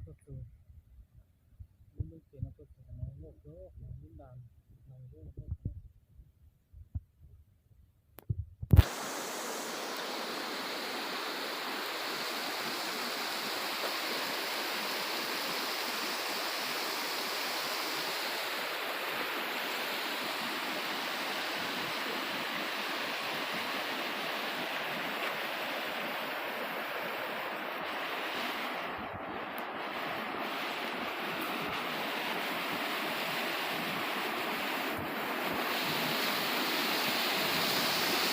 tuaj txug, lub lub ces no tuaj txug qhov no nkauj kawg, lub ntas no nkauj kawg.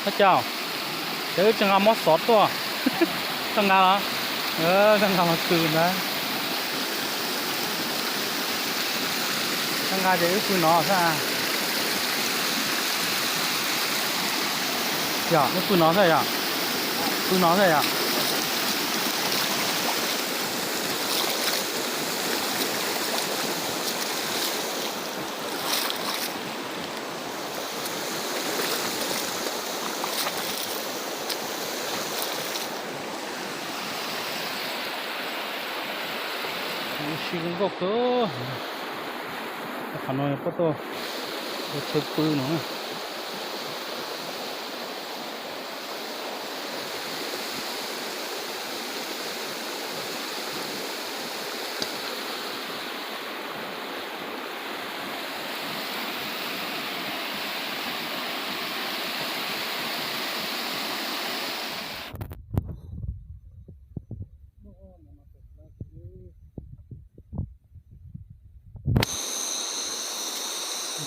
Ua cas, ces wb tseem nqa mob xov tuaj. Koj nqa los, koj nqa los txug ntawd. Koj nqa ces wb pw no xwb. Yog wb pw no xwb yog, pw no xwb yog. Ua si zoo nkauj kawg. Qhov no yog puab tuaj ua chaw pw no.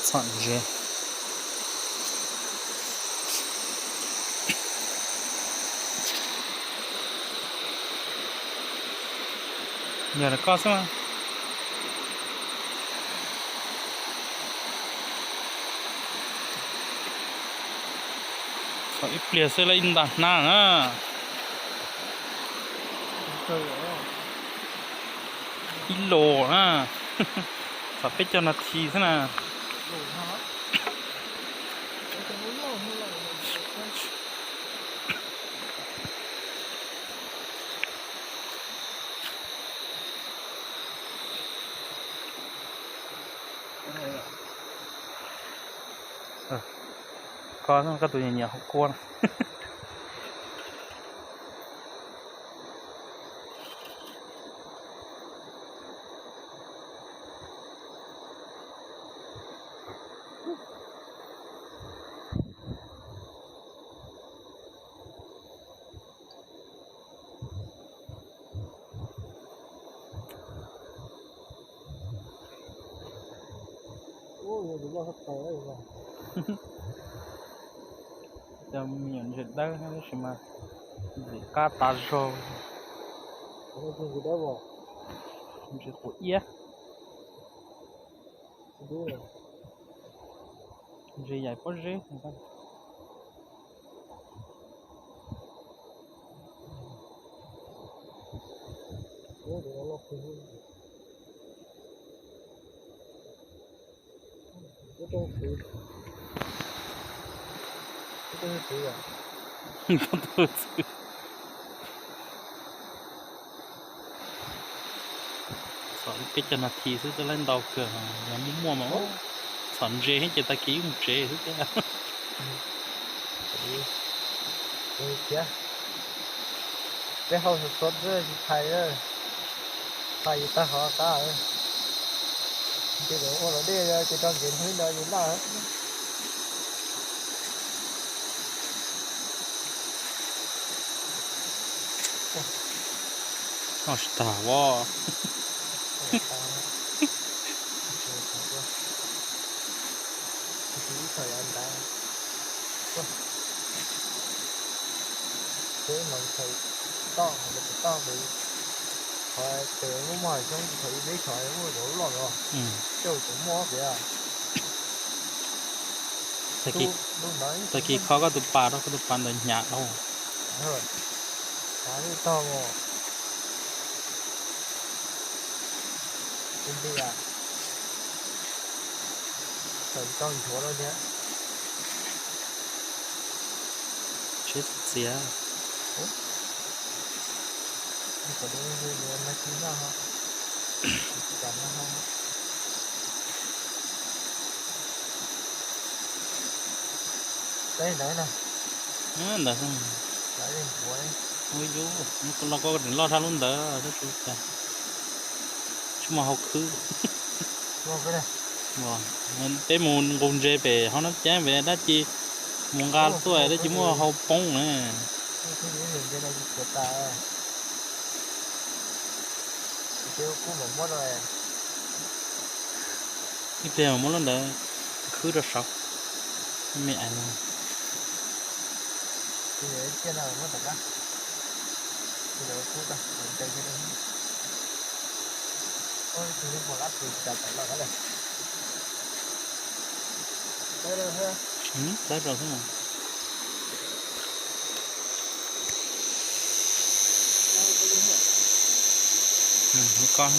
Txhom ntses. Yog koj xwb mas. Txhom ib pliag xwb lawm ib nta hnab na. Ib los na. Txhom peb caug nas this xwb na. Koj, koj tus nyiam nyiam hauv kua na. Cov me nyuam ntses dawb tab sis mas ntxim qab tas zog. Ntses quav iab, ntses yaim pob zeb. Txhom ib peb caug nas this xwb twb laib ntau kawg, yog muaj muaj mas txhom ntses thiab ces tag kis wb mus tsev xwb thiab. Peb hau xov xov tsis thais, thais yus tag hov qab. Ces ua los dej ces rau ntsev ntawd yus noj. Noj tsis tag os. Ib txhais yav ntawd, peb no txhais toj, toj ntawd, qhov tes muaj muaj xyoob txhais ib peb xyoo muaj cov loj loj, coj cov muaj pem. Tag kis kho koj tus pas rau, koj tus pas ntawd hnyav dhau. Hnyav li tog os. Nti a, txawm tau nchuav lawm thiab. Tsheb txias. Nag kis noj ho. Ntawd, ua yus, los koj tseem loj tshaj lub ntawd, tsis muaj hau khwb. Peb mus nqus ntses pem hauv Nab Ceeb pem dab tsi, mus nqa tuaj dab tsi muaj hau poob na. Ib pliag muab lub ntawd khwb rau saud, me ais no. Tawb rau xwb. Lub kob,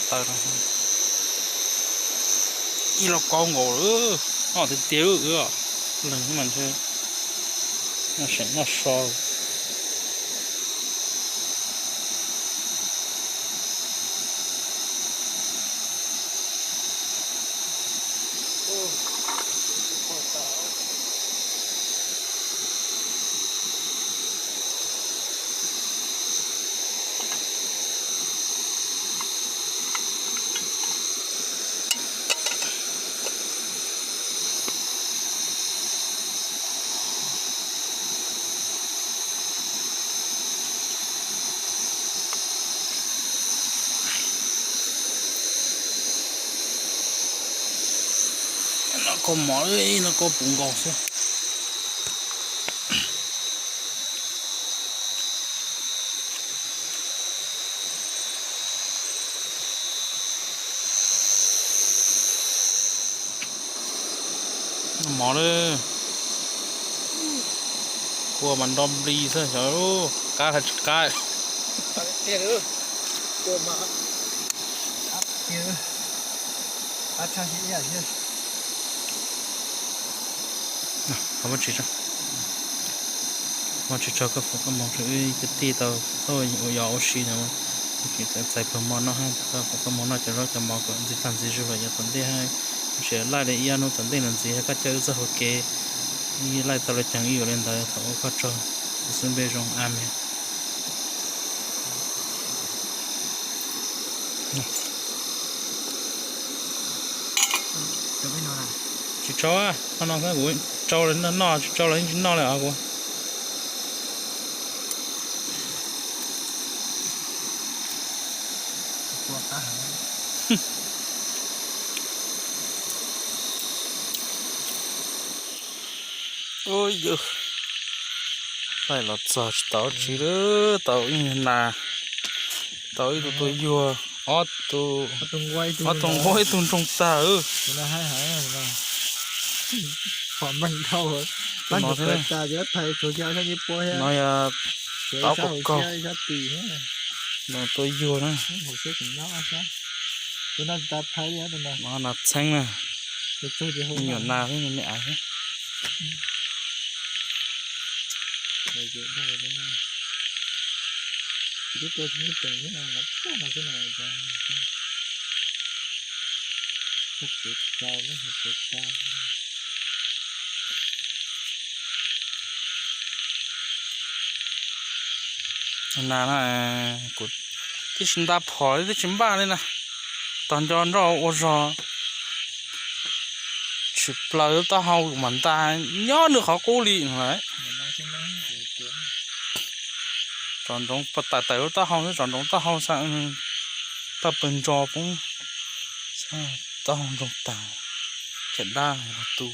tawb rau. Ib lauj kaub nkaus lawm, noj tiag tiag, leeg mas ntshe noj seem noj so. Noj kua mov, noj kua puv nkaus xwb. Noj mov lawm. Kua mas nro nplig xwb xyov qab los tsis qab. Muaj tsis tso koj foom koj moov rau wb kwv tij tau tuaj ua yos ua si no, txais txais pawg mov noj hab, koj foom koj moov noj cov zaub cov mov kom ntxiv tag ntxiv zug los yav tom ntej hab, tsis laij li ib ob hnub tom ntej no ntxiv hab koj coj wb txoj hauv kev, ib laij tau los ceev wb yuav li ntawd thaum ua koj tsaug, Yexus npe zoo, amees. Tsis tso, no no kuv tso noj, tsis tso los yeej tsis noj li os kuv. Ua yawg, laij los txog tsis tau tsi lawm, tau ib nas, tau ib tug tuaj yuag, ob tug, ob tug nquab ib tug ntsoog tag. No yog tau pom kaug, no tuaj yuag na. No nas txheeb na, me nyuam nas thiab me ais thiab. Nas no kuv twb tsis nta phom li, twb tsis npaj li na. Tog nco nroj ua zog, tshwm plaws lub taub hau kuv mam nta nyob nws qhov qub li no lawm. Tsom ntsoov tawm tawm lub taub hau xwb, tsom ntsoov taub hau xwb, tau pawg ntso poob, taub hau ntsoog tag, caj dab los tu.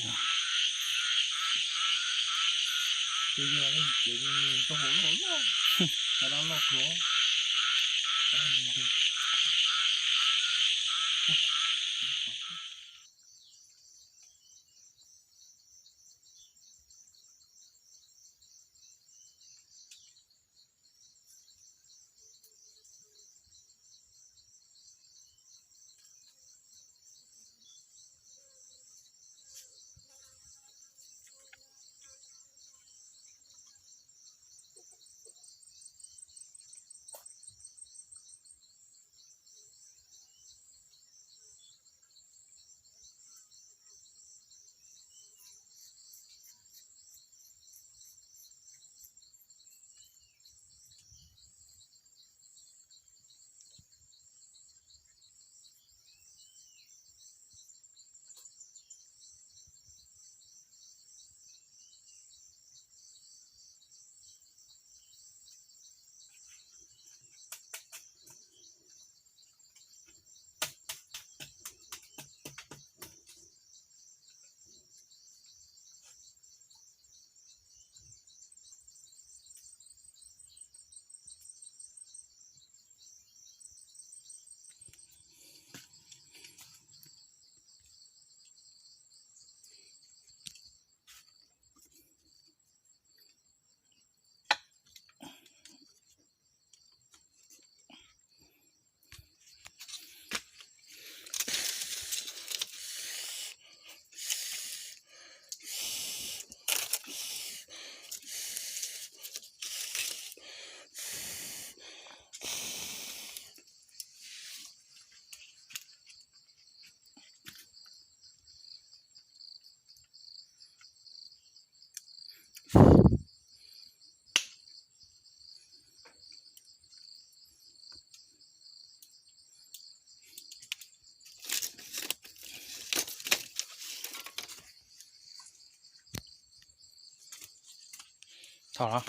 Hlawv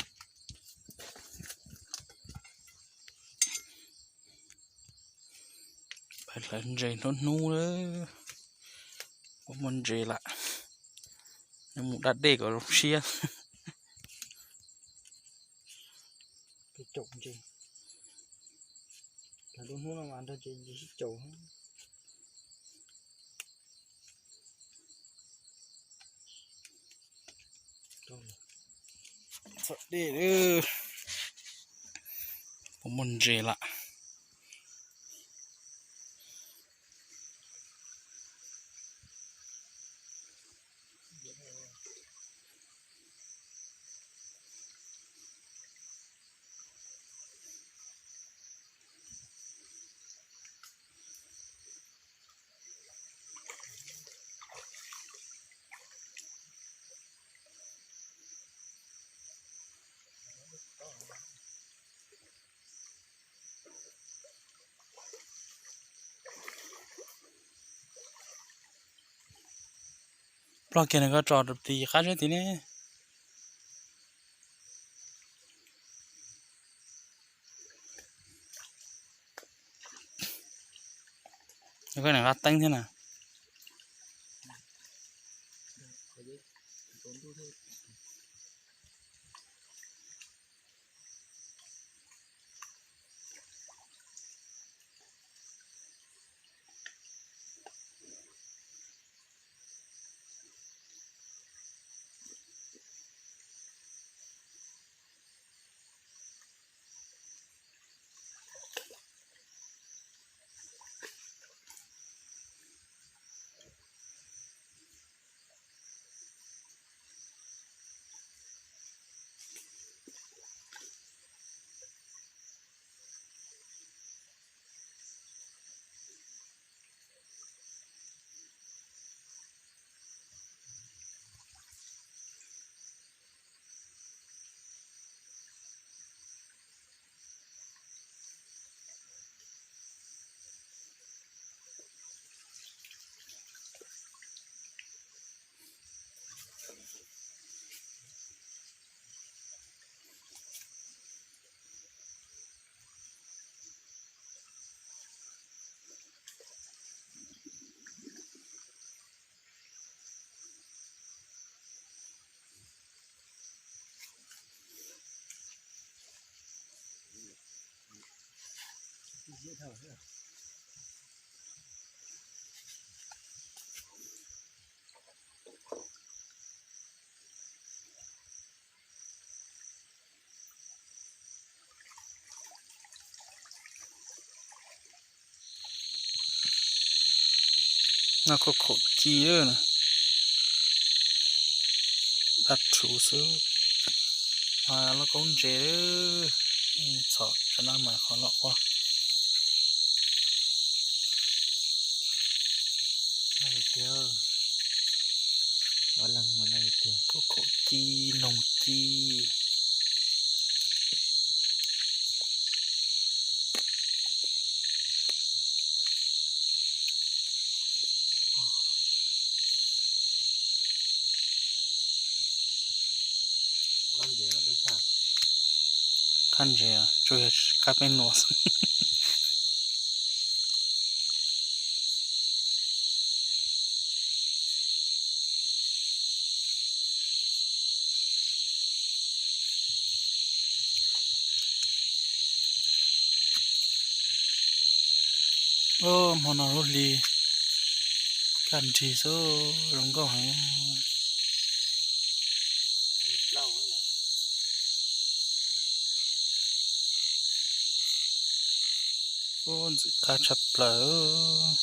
ntses hnub hnub lawm, puas muaj ntses lawm, yuav mus da dej kom zoo siab. Lub hnub no mas nrog ntses sib caum. Txog dej, puas muaj ntses lawm. Ploj kiag nws koj tso rau plis qab seb tid ne. Koj niam qab teeb thiab na. No khaum khaum ci na, dab rhuv xwb. Loj koob ntses, txhom tso na mas qhov loj ua. Khaum khaum ci, noog ci. Qab ntses, tsuas yog qab peb nuam xwb. Hmo no lub hli kaj nrig xwb, zoo nkauj heev. Ub, ntxim qab tshaj plaws.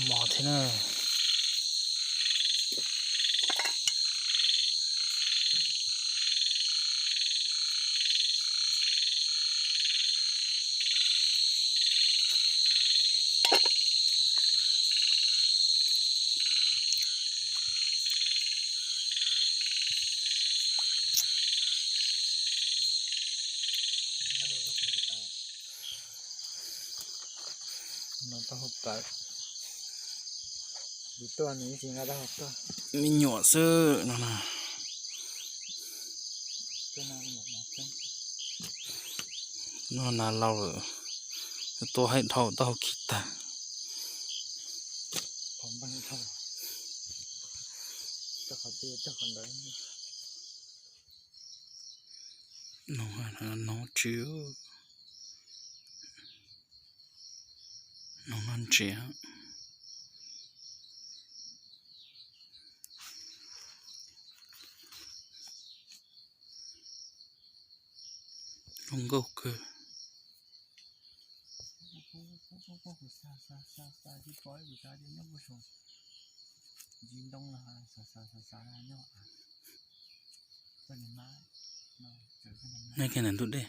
Mos thiab na. No taub hau plawv. Tus tuaj nws ib tsis nqa taub hau tuaj. Me nyuam xwb no na. Tuaj no me nyuam no xwb. No nas laus lawm, tua haib dhau taub hau khib tag. Qhov npab dhau. Coj qhov twg coj qhov ntawd. No, no tsis, no no ntsia. Zoo nkauj kawg. Nej kiag ntawm ntug dej.